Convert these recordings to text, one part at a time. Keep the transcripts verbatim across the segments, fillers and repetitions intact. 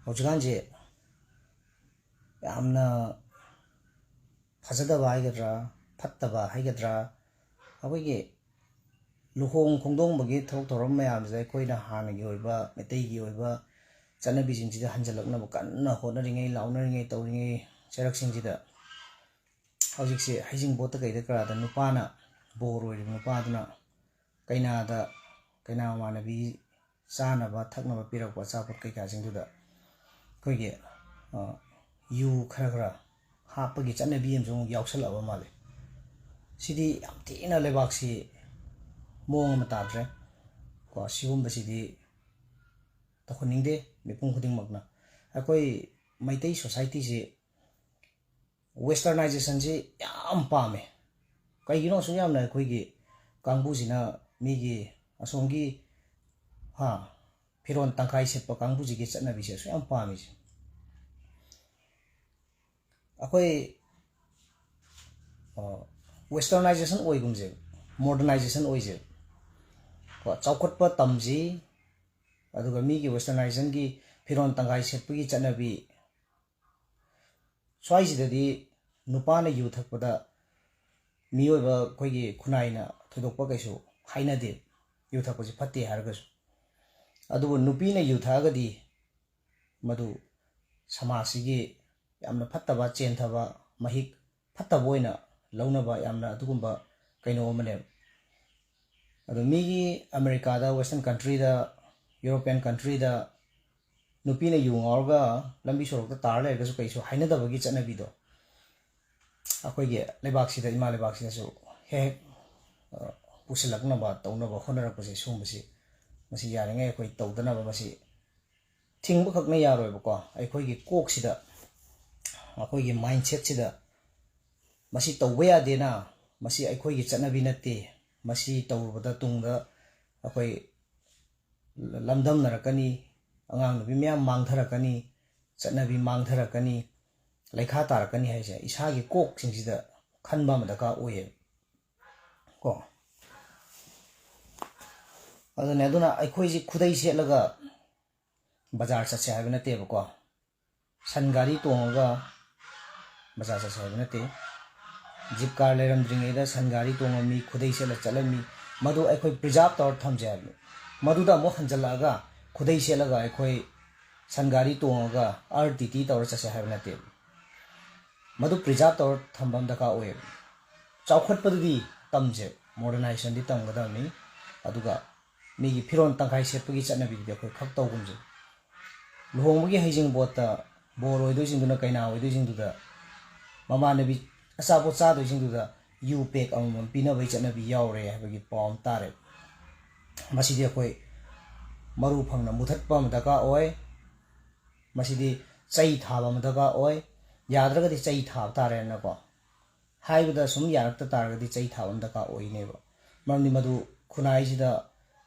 ꯍꯧꯖꯤꯛꯀꯥꯟꯁꯦ ꯌꯥꯝꯅ ꯐꯖꯗꯕ ꯍꯥꯏꯒꯗ꯭ꯔꯥ, ꯐꯠꯇꯕ ꯍꯥꯏꯒꯗ꯭ꯔꯥ, ꯑꯩꯈꯣꯏꯒꯤ ꯂꯨꯍꯣꯡ ꯈꯣꯡꯗꯣꯡꯕꯒꯤ ꯊꯕꯛ ꯊꯧꯔꯝ ꯃꯌꯥꯝꯁꯤꯗ ꯑꯩꯈꯣꯏꯅ ꯍꯥꯟꯅꯒꯤ ꯑꯣꯏꯕ ꯃꯩꯇꯩꯒꯤ ꯑꯣꯏꯕ ꯆꯠꯅꯕꯤꯁꯤꯡꯁꯤꯗ ꯍꯟꯖꯤꯜꯂꯛꯅꯕ ꯀꯟꯅ ꯍꯣꯠꯅꯔꯤꯉꯩ, ꯂꯥꯎꯅꯔꯤꯉꯩ, ꯇꯧꯔꯤꯉꯩ ꯆꯩꯔꯛꯁꯤꯡꯁꯤꯗ ꯍꯧꯖꯤꯛꯁꯦ ꯍꯩꯖꯤꯡꯄꯣꯠꯇ ꯀꯩꯗ ꯀꯔꯥꯗ ꯅꯨꯄꯥꯅ, ꯕꯣꯔ ꯑꯣꯏꯔꯤꯕ ꯅꯨꯄꯥꯗꯨꯅ ꯀꯩꯅꯥꯗ, ꯀꯩꯅꯥ ꯃꯃꯥꯟꯅꯕꯤ ꯆꯥꯅꯕ ꯊꯛꯅꯕ ꯄꯤꯔꯛꯄ ꯑꯆꯥꯄꯣꯠ ꯀꯩꯀꯥꯁꯤꯡꯗꯨꯗ ꯑꯩꯈꯣꯏꯒꯤ, ꯑ, ꯌꯨ ꯈꯔ ꯈꯔ ꯍꯥꯞꯄꯒꯤ ꯆꯠꯅꯕꯤ ꯑꯃꯁꯨ ꯑꯃꯨꯛ ꯌꯥꯎꯁꯜꯂꯛꯑꯕ ꯃꯥꯜꯂꯦ꯫ ꯁꯤꯗꯤ ꯌꯥꯝ ꯊꯤꯅ ꯂꯩꯕꯥꯛꯁꯤ ꯃꯑꯣꯡ ꯑꯃ ꯇꯥꯗ꯭ꯔꯦ꯫ ꯀꯣ, ꯁꯤꯒꯨꯝꯕꯁꯤꯗꯤ ꯇꯧꯍꯟꯅꯤꯡꯗꯦ ꯃꯤꯄꯨꯝ ꯈꯨꯗꯤꯡꯃꯛꯅ꯫ ꯑꯩꯈꯣꯏ ꯃꯩꯇꯩ ꯁꯣꯁꯥꯏꯇꯤꯁꯤ ꯋꯦꯁꯇꯔꯅꯥꯏꯖꯦꯁꯟꯁꯤ ꯌꯥꯝ ꯄꯥꯝꯃꯦ꯫ ꯀꯩꯒꯤꯅꯣ ꯑꯁꯨꯛ ꯌꯥꯝꯅ ꯑꯩꯈꯣꯏꯒꯤ ꯀꯥꯡꯕꯨꯁꯤꯅ ꯃꯤꯒꯤ ꯑꯁꯣꯝꯒꯤ, ꯍꯥ, ꯐꯤꯔꯣꯜ ꯇꯪꯈꯥꯏ ꯁꯦꯠꯄ ꯀꯥꯡꯕꯨꯁꯤꯒꯤ ꯆꯠꯅꯕꯤꯁꯦ ꯑꯁꯨꯛ ꯌꯥꯝ ꯄꯥꯝꯃꯤꯁꯦ? ꯑꯩꯈꯣꯏ, ꯑ, ꯋꯦꯁꯇꯔꯅꯥꯏꯖꯦꯁꯟ ꯑꯣꯏꯒꯨꯝꯁꯦ, ꯃꯣꯗꯔꯅꯥꯏꯖꯦꯁꯟ ꯑꯣꯏꯁꯦ, ꯀꯣ, ꯆꯥꯎꯈꯠꯄ ꯇꯝꯁꯤ, ꯑꯗꯨꯒ ꯃꯤꯒꯤ ꯋꯦꯁꯇꯔꯅꯥꯏꯖꯦꯁꯟꯒꯤ ꯐꯤꯔꯣꯜ ꯇꯪꯈꯥꯏ ꯁꯦꯠꯄꯒꯤ ꯆꯠꯅꯕꯤ, ꯁ꯭ꯋꯥꯏꯁꯤꯗꯗꯤ ꯅꯨꯄꯥꯅ ꯌꯨ ꯊꯛꯄꯗ ꯃꯤꯑꯣꯏꯕ ꯑꯩꯈꯣꯏꯒꯤ ꯈꯨꯟꯅꯥꯏꯅ ꯊꯣꯏꯗꯣꯛꯄ ꯀꯩꯁꯨ ꯍꯥꯏꯅꯗꯦ, ꯌꯨ ꯊꯛꯄꯁꯤ ꯐꯠꯇꯦ ꯍꯥꯏꯔꯒꯁꯨ꯫ ꯑꯗꯨꯕꯨ ꯅꯨꯄꯤꯅ ꯌꯨ ꯊꯛꯑꯒꯗꯤ ꯃꯗꯨ ꯁꯃꯥꯖꯁꯤꯒꯤ ꯌꯥꯝꯅ ꯐꯠꯇꯕ, ꯆꯦꯟꯊꯕ, ꯃꯍꯤꯛ ꯐꯠꯇꯕ ꯑꯣꯏꯅ ꯂꯧꯅꯕ ꯌꯥꯝꯅ ꯑꯗꯨꯒꯨꯝꯕ ꯀꯩꯅꯣ ꯑꯃꯅꯦꯕ꯫ ꯑꯗꯣ ꯃꯤꯒꯤ ꯑꯃꯦꯔꯤꯀꯥꯗ, ꯋꯦꯁꯇꯔꯟ ꯀꯟꯇ꯭ꯔꯤꯗ, ꯌꯨꯔꯣꯄꯤꯌꯟ ꯀꯟꯇ꯭ꯔꯤꯗ ꯅꯨꯄꯤꯅ ꯌꯨ ꯉꯥꯎꯔꯒ ꯂꯝꯕꯤ ꯁꯣꯔꯣꯛꯇ ꯇꯥꯔ ꯂꯩꯔꯒꯁꯨ ꯀꯩꯁꯨ ꯍꯥꯏꯅꯗꯕꯒꯤ ꯆꯠꯅꯕꯤꯗꯣ ꯑꯩꯈꯣꯏꯒꯤ ꯂꯩꯕꯥꯛꯁꯤꯗ, ꯏꯃꯥ ꯂꯩꯕꯥꯛꯁꯤꯗꯁꯨ ꯍꯦꯛ ꯍꯦꯛ, ꯑ, ꯄꯨꯁꯤꯜꯂꯛꯅꯕ ꯇꯧꯅꯕ ꯍꯣꯠꯅꯔꯛꯄꯁꯦ, ꯁꯤꯒꯨꯝꯕꯁꯤ, ꯃꯁꯤ ꯌꯥꯔꯤꯉꯩ ꯑꯩꯈꯣꯏ ꯇꯧꯗꯅꯕ, ꯃꯁꯤ ꯊꯤꯡꯕ ꯈꯛꯅ ꯌꯥꯔꯣꯏꯕꯀꯣ꯫ ꯑꯩꯈꯣꯏꯒꯤ ꯀꯣꯛꯁꯤꯗ, ꯑꯩꯈꯣꯏꯒꯤ ꯃꯥꯏꯟꯁꯦꯠꯁꯤꯗ ꯃꯁꯤ ꯇꯧꯕ ꯌꯥꯗꯦꯅ, ꯃꯁꯤ ꯑꯩꯈꯣꯏꯒꯤ ꯆꯠꯅꯕꯤ ꯅꯠꯇꯦ, ꯃꯁꯤ ꯇꯧꯔꯨꯕꯗ ꯇꯨꯡꯗ ꯑꯩꯈꯣꯏ ꯂꯝꯗꯝꯅꯔꯛꯀꯅꯤ, ꯑꯉꯥꯡ ꯅꯨꯄꯤ ꯃꯌꯥꯝ ꯃꯥꯡꯊꯔꯛꯀꯅꯤ, ꯆꯠꯅꯕꯤ ꯃꯥꯡꯊꯔꯛꯀꯅꯤ, ꯂꯩꯈꯥ ꯇꯥꯔꯛꯀꯅꯤ ꯍꯥꯏꯁꯦ ꯏꯁꯥꯒꯤ ꯀꯣꯛꯁꯤꯡꯁꯤꯗ ꯈꯟꯕ ꯑꯃ ꯗꯔꯀꯥꯔ ꯑꯣꯏꯌꯦꯕ꯫ ꯀꯣ꯫ ꯑꯗꯨꯅꯦ, ꯑꯗꯨꯅ ꯑꯩꯈꯣꯏꯁꯤ ꯈꯨꯗꯩ ꯁꯦꯠꯂꯒ ꯕꯖꯥꯔ ꯆꯠꯁꯦ ꯍꯥꯏꯕ ꯅꯠꯇꯦꯕꯀꯣ, ꯁꯟ ꯒꯥꯔꯤ ꯇꯣꯡꯉꯒ ꯕꯖꯥꯔ ꯆꯠꯁꯦ ꯍꯥꯏꯕ ꯅꯠꯇꯦ, ꯖꯤꯞ ꯀꯥꯔ ꯂꯩꯔꯝꯗ꯭ꯔꯤꯉꯩꯗ ꯁꯟ ꯒꯥꯔꯤ ꯇꯣꯡꯉꯝꯃꯤ, ꯈꯨꯗꯩ ꯁꯦꯠꯂ ꯆꯠꯂꯝꯃꯤ, ꯃꯗꯨ ꯑꯩꯈꯣꯏ ꯄ꯭ꯔꯤꯖꯥꯕ ꯇꯧꯔ ꯊꯝꯁꯦ ꯍꯥꯏꯕꯅꯤ꯫ ꯃꯗꯨꯗ ꯑꯃꯨꯛ ꯍꯟꯖꯜꯂꯛꯑꯒ ꯈꯨꯗꯩ ꯁꯦꯠꯂꯒ ꯑꯩꯈꯣꯏ ꯁꯟ ꯒꯥꯔꯤ ꯇꯣꯡꯉꯒ ꯑꯥꯔ ꯇꯤ ꯇꯤ ꯇꯧꯔ ꯆꯠꯁꯦ ꯍꯥꯏꯕ ꯅꯠꯇꯦꯕ꯫ ꯃꯗꯨ ꯄ꯭ꯔꯤꯖꯥꯕ ꯇꯧꯔ ꯊꯝꯕ ꯑꯃ ꯗꯔꯀꯥꯔ ꯑꯣꯏꯌꯦꯕ꯫ ꯆꯥꯎꯈꯠꯄꯗꯨꯗꯤ ꯇꯝꯁꯦ, ꯃꯣꯗꯔꯅꯥꯏꯖꯦꯁꯟꯗꯤ ꯇꯝꯒꯗꯕꯅꯤ꯫ ꯑꯗꯨꯒ ꯃꯤꯒꯤ ꯐꯤꯔꯣꯜ ꯇꯪꯈꯥꯏ ꯁꯦꯠꯄꯒꯤ ꯆꯠꯅꯕꯤꯗꯨꯗꯤ ꯑꯩꯈꯣꯏ ꯈꯛ ꯇꯧꯒꯨꯝꯁꯦ꯫ ꯂꯨꯍꯣꯡꯕꯒꯤ ꯍꯩꯖꯤꯡꯄꯣꯠꯇ ꯕꯣꯔ ꯑꯣꯏꯗꯣꯏꯁꯤꯡꯗꯨꯅ, ꯀꯩꯅꯥ ꯑꯣꯏꯗꯣꯏꯁꯤꯡꯗꯨꯗ, ꯃꯃꯥꯟꯅꯕꯤ ꯑꯆꯥꯄꯣꯠ ꯆꯥꯗꯣꯏꯁꯤꯡꯗꯨꯗ ꯌꯨ ꯄꯦꯛ ꯑꯃꯃꯝ ꯄꯤꯅꯕꯒꯤ ꯆꯠꯅꯕꯤ ꯌꯥꯎꯔꯦ ꯍꯥꯏꯕꯒꯤ ꯄꯥꯎ ꯑꯃ ꯇꯥꯔꯦ꯫ ꯃꯁꯤꯗꯤ ꯑꯩꯈꯣꯏ ꯃꯔꯨ ꯐꯪꯅ ꯃꯨꯊꯠꯄ ꯑꯃ ꯗꯔꯀꯥꯔ ꯑꯣꯏ꯫ ꯃꯁꯤꯗꯤ ꯆꯩ ꯊꯥꯕ ꯑꯃ ꯗꯔꯀꯥꯔ ꯑꯣꯏ꯫ ꯌꯥꯗ꯭ꯔꯒꯗꯤ ꯆꯩ ꯊꯥꯕ ꯇꯥꯔꯦꯅꯀꯣ꯫ ꯍꯥꯏꯕꯗ ꯁꯨꯝ ꯌꯥꯔꯛꯇ ꯇꯥꯔꯒꯗꯤ ꯆꯩ ꯊꯥꯕ ꯑꯃ ꯗꯔꯀꯥꯔ ꯑꯣꯏꯅꯦꯕ꯫ ꯃꯔꯝꯗꯤ ꯃꯗꯨ ꯈꯨꯟꯅꯥꯏꯁꯤꯗ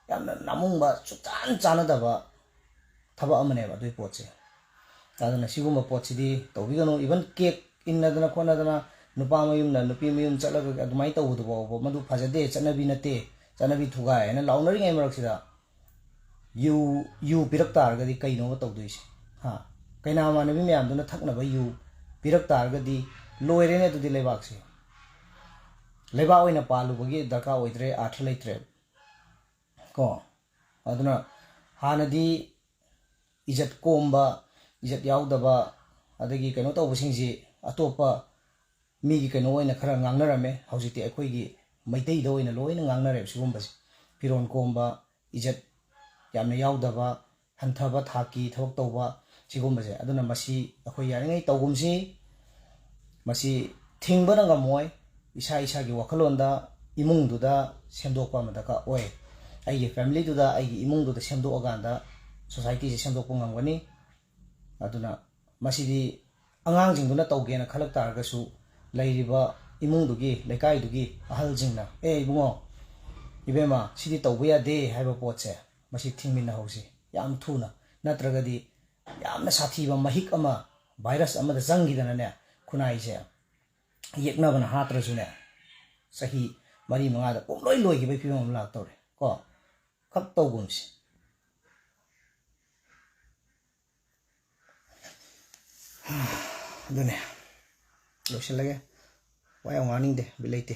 ꯌꯥꯝꯅ ꯅꯥꯃꯨꯡꯕ, ꯁꯨꯛꯆꯥꯟ ꯆꯥꯟꯅꯗꯕ ꯊꯕꯛ ꯑꯃꯅꯦꯕ ꯑꯗꯨꯒꯤ ꯄꯣꯠꯁꯦ꯫ ꯑꯗꯨꯅ ꯁꯤꯒꯨꯝꯕ ꯄꯣꯠꯁꯤꯗꯤ ꯇꯧꯕꯤꯒꯅꯨ꯫ ꯏꯚꯟ ꯀꯦꯛ ꯏꯟꯅꯗꯅ ꯈꯣꯠꯅꯗꯅ ꯅꯨꯄꯥ ꯃꯌꯨꯝꯅ ꯅꯨꯄꯤ ꯃꯌꯨꯝ ꯆꯠꯂꯒ ꯑꯗꯨꯃꯥꯏꯅ ꯇꯧꯕꯗꯨ ꯐꯥꯎꯕ ꯃꯗꯨ ꯐꯖꯗꯦ, ꯆꯠꯅꯕꯤ ꯅꯠꯇꯦ, ꯆꯠꯅꯕꯤ ꯊꯨꯒꯥꯏ ꯍꯥꯏꯅ ꯂꯥꯎꯅꯔꯤꯉꯩ ꯃꯔꯛꯁꯤꯗ ꯌꯨ, ꯌꯨ ꯄꯤꯔꯛ ꯇꯥꯔꯒꯗꯤ ꯀꯩꯅꯣꯕ ꯇꯧꯗꯣꯏꯁꯦ? ꯍꯥ? ꯀꯩꯅꯥ ꯃꯃꯥꯟꯅꯕꯤ ꯃꯌꯥꯝꯗꯨꯅ ꯊꯛꯅꯕ ꯌꯨ ꯄꯤꯔꯛ ꯇꯥꯔꯒꯗꯤ ꯂꯣꯏꯔꯦꯅꯦ ꯑꯗꯨꯗꯤ ꯂꯩꯕꯥꯛꯁꯦ꯫ ꯂꯩꯕꯥꯛ ꯑꯣꯏꯅ ꯄꯥꯜꯂꯨꯕꯒꯤ ꯗꯔꯀꯥꯔ ꯑꯣꯏꯗ꯭ꯔꯦ, ꯑꯥꯔꯊ ꯂꯩꯇ꯭ꯔꯦ꯫ ꯀꯣ? ꯑꯗꯨꯅ ꯍꯥꯟꯅꯗꯤ ꯏꯖꯠ ꯀꯣꯝꯕ, ꯏꯖꯠ ꯌꯥꯎꯗꯕ, ꯑꯗꯒꯤ ꯀꯩꯅꯣ ꯇꯧꯕꯁꯤꯡꯁꯤ ꯑꯇꯣꯞꯄ ꯃꯤꯒꯤ ꯀꯩꯅꯣ ꯑꯣꯏꯅ ꯈꯔ ꯉꯥꯡꯅꯔꯝꯃꯦ꯫ ꯍꯧꯖꯤꯛꯇꯤ ꯑꯩꯈꯣꯏꯒꯤ ꯃꯩꯇꯩꯗ ꯑꯣꯏꯅ ꯂꯣꯏꯅ ꯉꯥꯡꯅꯔꯦꯕ ꯁꯤꯒꯨꯝꯕꯁꯦ꯫ ꯐꯤꯔꯣꯜ ꯀꯣꯝꯕ, ꯏꯖꯠ ꯌꯥꯝꯅ ꯌꯥꯎꯗꯕ, ꯍꯟꯊꯕ ꯊꯥꯛꯀꯤ ꯊꯕꯛ ꯇꯧꯕ, ꯁꯤꯒꯨꯝꯕꯁꯦ꯫ ꯑꯗꯨꯅ ꯃꯁꯤ ꯑꯩꯈꯣꯏ ꯌꯥꯔꯤꯉꯩ ꯇꯧꯒꯨꯝꯁꯤ꯫ ꯃꯁꯤ ꯊꯤꯡꯕꯅ ꯉꯝꯃꯣꯏ꯫ ꯏꯁꯥ ꯏꯁꯥꯒꯤ ꯋꯥꯈꯜꯂꯣꯟꯗ ꯏꯃꯨꯡꯗꯨꯗ ꯁꯦꯝꯗꯣꯛꯄ ꯑꯃ ꯗꯔꯀꯥꯔ ꯑꯣꯏ꯫ ꯑꯩꯒꯤ ꯐꯦꯃꯤꯂꯤꯗꯨꯗ, ꯑꯩꯒꯤ ꯏꯃꯨꯡꯗꯨꯗ ꯁꯦꯝꯗꯣꯛꯑꯀꯥꯟꯗ ꯁꯣꯁꯥꯏꯇꯤꯁꯦ ꯁꯦꯝꯗꯣꯛꯄ ꯉꯝꯒꯅꯤ꯫ ꯑꯗꯨꯅ ꯃꯁꯤꯗꯤ ꯑꯉꯥꯡꯁꯤꯡꯗꯨꯅ ꯇꯧꯒꯦꯅ ꯈꯜꯂꯛ ꯇꯥꯔꯒꯁꯨ, ꯂꯩꯔꯤꯕ ꯏꯃꯨꯡꯗꯨꯒꯤ, ꯂꯩꯀꯥꯏꯗꯨꯒꯤ ꯑꯍꯜꯁꯤꯡꯅ, "ꯑꯦ ꯏꯕꯨꯡꯉꯣ, ꯏꯕꯦꯝꯃ, ꯁꯤꯗꯤ ꯇꯧꯕ ꯌꯥꯗꯦ" ꯍꯥꯏꯕ ꯄꯣꯠꯁꯦ, ꯃꯁꯤ ꯊꯤꯡꯃꯤꯟꯅꯍꯧꯁꯤ ꯌꯥꯝ ꯊꯨꯅ꯫ ꯅꯠꯇ꯭ꯔꯒꯗꯤ ꯌꯥꯝꯅ ꯁꯥꯊꯤꯕ ꯃꯍꯤꯛ ꯑꯃ, ꯚꯥꯏꯔꯁ ꯑꯃꯗ ꯆꯪꯈꯤꯗꯅꯅꯦ, ꯈꯨꯟꯅꯥꯏꯁꯦ ꯌꯦꯛꯅꯕꯅ ꯍꯥꯠꯇ꯭ꯔꯁꯨꯅꯦ, ꯆꯍꯤ ꯃꯔꯤ ꯃꯉꯥꯗ ꯄꯨꯝꯂꯣꯏ ꯂꯣꯏꯈꯤꯕꯒꯤ ꯐꯤꯕꯝ ꯑꯃ ꯂꯥꯛꯇꯧꯔꯦ ꯀꯣ꯫ ꯀꯞ ꯇꯧꯒꯨꯝꯁꯦ꯫ ꯑꯗꯨꯅꯦ, ꯂꯣꯏꯁꯤꯜꯂꯒꯦ꯫ ꯋꯥ ꯌꯥꯝ ꯉꯥꯡꯅꯤꯡꯗꯦ, ꯕꯤꯠ ꯂꯩꯇꯦ꯫